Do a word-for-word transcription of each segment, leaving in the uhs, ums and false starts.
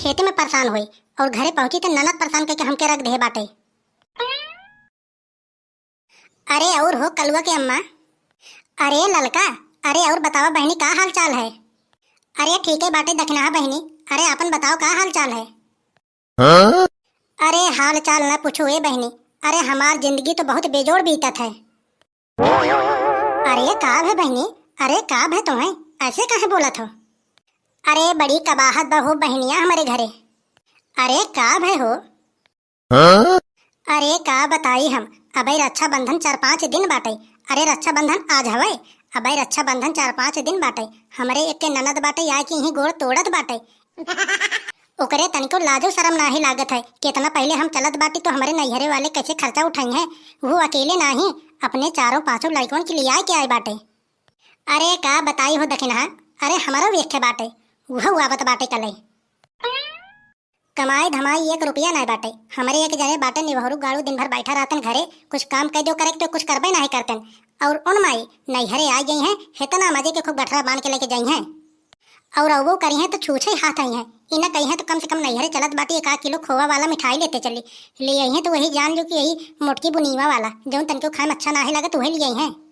खेते में परेशान होई और घरे पहुँची त ननद परेशान कइके हमके रख देहे बाटे। अरे और हो कलुआ के अम्मा। अरे ललका, अरे और बतावा बहिनी, का हाल चाल है? अरे ठीक है बाटे दखिनहा बहिनी। अरे आपन बताओ, का हाल चाल है? हाँ? अरे हाल चाल न पूछो ए बहिनी, अरे हमार जिंदगी तो बहुत बेजोड़ बीतत है। अरे का भे बहिनी, अरे का भे तुम्हें, ऐसे काहे बोलत हो? अरे बड़ी कबाहत बा हो बहिनिया हमरे घरे। अरे का भे हो? हाँ? अरे का बताई हम, अबे रक्षाबंधन चार पाँच दिन बाटे। अरे रक्षाबंधन आज हवे, अबे रक्षाबंधन चार पाँच दिन बाटे। हमरे एक के ननद बाटे, आए के इहीं गोड़ तोड़त बाटे। ओकरे तनिको लाजो शरम नाहीं लागत है। केतना पहिले हम चलत बाटी तो हमरे नैहरे वाले कैसे खर्चा उठाई हैं, वो अकेले नाहीं, अपने चारों पाँचों लड़कन के लियाए के आए बाटे। अरे का बताई हो दखिनहा, अरे हमरो भी एक ठे बाटे, उहो आवत बाटे कले। कमाई धमाई एक रुपया नाहीं बाटे, हमरे एक जने बाटे निवहरू गाड़ू, दिन भर बैठा रहतन घरे, कुछ काम कह दो करे तो कुछ करबे नाहीं करतन। और उन माई नैहरे आ गई हैं, इतना मजे के खूब गठरा बांध के लेके जाई हैं। और अवो करी हैं तो छूछे हाथ आई हैं, इना कही हैं तो कम से कम नैहरे चलत बाटी एक आध किलो खोवा वाला मिठाई लेते चली, ले आई हैं तो वही जान लो कि यही मोटकी बुनीवा वाला, जौन तनिको खाए में अच्छा नाहीं लगत, वही ले आई हैं।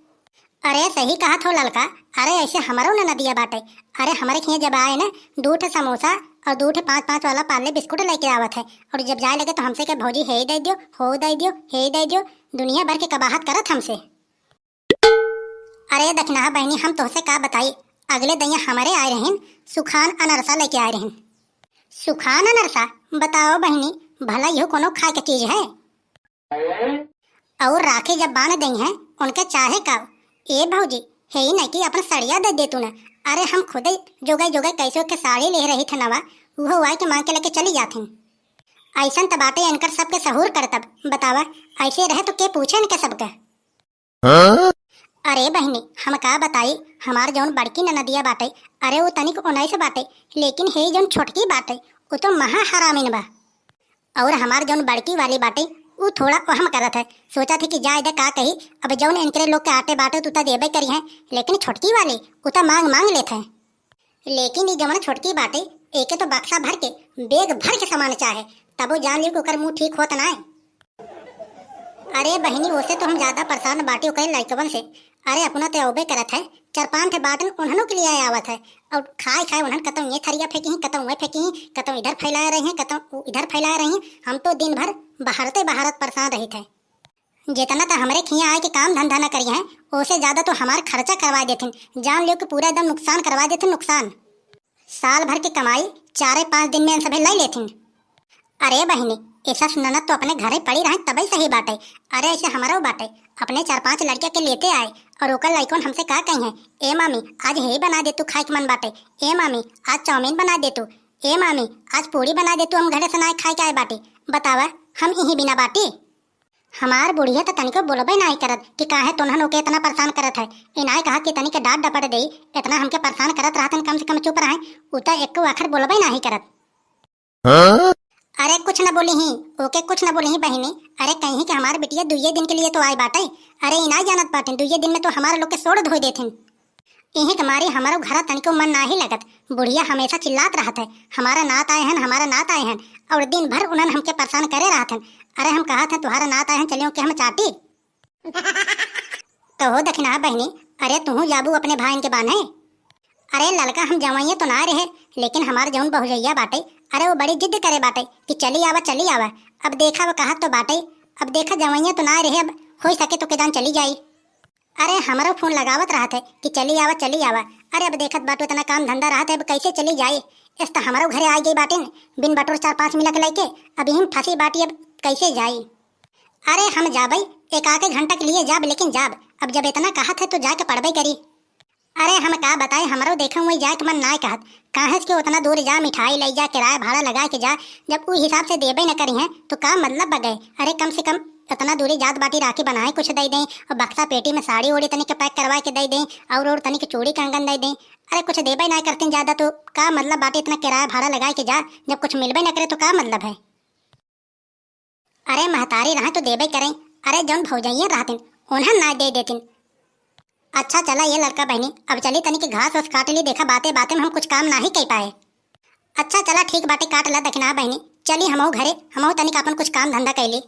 अरे सही कहत हो ललका, अरे ऐसे हमरो ननदिया बाटे। अरे हमरे खियाँ जब आए न, दू ठे समोसा और दू ठे पाँच पाँच वाला पार्ले बिस्कुट लेके आवत है, और जब जाए लगे तो हमसे के भौजी हे दे दियो, हो दे दियो, हे दे दियो, दुनिया भर के कबाहत करत हमसे। अरे दखिनहा बहिनी, हम तोहसे का बताई, अगले दइया हमरे आए रहिन, सुखान अनरसा लेके आए रहिन। सुखान अनरसा? बताओ बहिनी, भला इहो कोनो खाए के चीज है? और राखी जब बांध दई हैं, उनके चाहे का? ए भौजी, हे ही नहीं कि अपन सड़िया दे दे तू ना। अरे हम खुदे जोगे जोगे कैसे के साड़ी ले रही थे नवा, वो आए के मांग के लेके चली जात हैं। ऐसन त बाटे इनकर सबके सहूर करतब, बतावा, ऐसे रहे तो के पूछे इनके सबके? हाँ? अरे बहिनी, हम का बताई, हमार जौन बड़की ननदिया बाटे, अरे वो तनिक उन्नीस बाटे, लेकिन हे जौन छोटकी बाटे, वो तो महा हरामिन बा। और हमार जौन बड़की वाली बाटे, उ थोड़ा वहम करत है, सोचत है कि जाए दे का कही, अब जौन इनकरे लोग के आटे बाटे उ त देबे करी है, लेकिन छोटकी वाली उ त मांग मांग लेत है। लेकिन ई जवन छोटकी बाटे, एके तो बक्सा भर के, बैग भर के सामान चाहे, तबो जान लियो कि ओकर मुंह ठीक होत नाय। अरे बहिनी, ओसे तो हम ज्यादा परेशान बाटी ओकरे लइकवन से। अरे अपना तो अउबे करत है, चार पांच ठे बाटन उन्हनों के लिए आवत है, और खाए खाए उन्हन कतौ ये थरिया फेंकी, कतौ वह फेंकी, कतौ इधर फैलाए रही हैं, कतौ उ इधर फैलाए रही हैं। हम तो दिन भर बहारते बहारत परेशान रहित है। जितना तो हमरे खियाँ आए के काम धंधा न करी हैं, ओसे ज्यादा तो हमार खर्चा करवा देथिन। जान लियो कि पूरा एकदम नुकसान करवा देथिन, नुकसान। साल भर के कमाई चारे पाँच दिन में इन सभे लई लेथिन। अरे बहिनी, ए सास ननद तो अपने घरे पड़ी रहे तबई सही बाटे। अरे ऐसे हमरो बाटे, अपने चार पांच लड़किया के लेते आए और ओकर लइकन हमसे का कही हैं, "ए मामी, आज हे बना दे तू, खाए के मन बाटे। ए मामी, आज चाउमीन बना दे तू। ए मामी, आज पूड़ी बना दे तू, हम घरे से नाय खाए के आए बाटी।" बतावा, हम इही बिना बाटी? हमार बुढ़िया त तनिको बोलबे नाहीं करत कि काहे तोन्हन ओके इतना परेशान करत है। इनाय कहा कि तनिक डांट डपट देई, इतना हमके परेशान करत रहतन, कम से कम चुप रहैं, उ त एको अखर बोलबे नाहीं करत। हाँ? अरे कुछ न बोली ही, ओके कुछ न बोली ही बहिनी। अरे कहीं कि हमार बिटिया दुइये दिन के लिए तो आई बाटे। अरे इनाय जानत बाटिन, दुइये दिन में तो हमार लोग के सोड़ धोई देथिन। इही के मारे हमरो घरा तनिको मन नाहीं लगत। बुढ़िया हमेशा चिल्लात रहत है, "हमारा नात आए हन, हमारा नात आए हन," और दिन भर उन्हन हमके परेशान करे रहत हन। अरे हम कहत हैं, "तुम्हारा नात आए हन, चलियो के हम चाटी।" कहो दखिनहा बहिनी, अरे तुहू जाबू अपने भाईन के बान्हे? अरे ललका हम जवाइये तो ना रहे, लेकिन हमार जौन बहुजैया बाटे, अरे वो बड़ी जिद करे बाटे कि चली आवा, चली आवा। अब देखा वो कहत तो बाटे, अब देखा जवाइये तो ना रहे, अब हो सके तो के जान चली जाई। अरे हमरो फोन लगावत रहत है कि चली आवा, चली आवा। अरे अब देखत बाटू इतना काम धंधा रहत है, अब कैसे चली जाई? इस त हमरो घरे आ गई बाटिन, बिन बटोर चार पाँच मिला के लेके, अब यही फंसी बाटी, अब कैसे जाई? अरे हम जाबई, एक आके घंटा के लिए जाब, लेकिन जाब। अब जब इतना कहत है तो जाके पड़बे करी। अरे हम का बताए, हमरो देखे वही जाए के मन नाय कहत। काहे कि उतना दूर जा, मिठाई ले जा, किराया भाड़ा लगा के जा, जब उ हिसाब से देबे न करी हैं तो का मतलब बा गए? अरे कम से कम इतना दूरी जात बाटी, राखी बनाए कुछ दे दें, और बक्सा पेटी में साड़ी ओड़ी तनिक पैक करवा के दे दें, और, और तनिक चूड़ी कंगन दे दें। अरे कुछ देबे ना करतीन ज्यादा तो का मतलब बाटे इतना किराया भाड़ा लगा के जा, जब कुछ मिलबे ना करे तो का मतलब है? अरे महतारी रहे तो देबे करें, अरे जौन भौजइया रहतिन उन्हन ना दे देतिन। अच्छा चला ये लड़का बहनी, अब चली तनिक घास वास काट ली, देखा बाते बाते में हम कुछ काम नाही कह पाए। अच्छा चला ठीक बाटे, काट ला दखिना बहिनी, चली हमहू घरे, हमहू तनिक आपन कुछ काम धंधा कैली।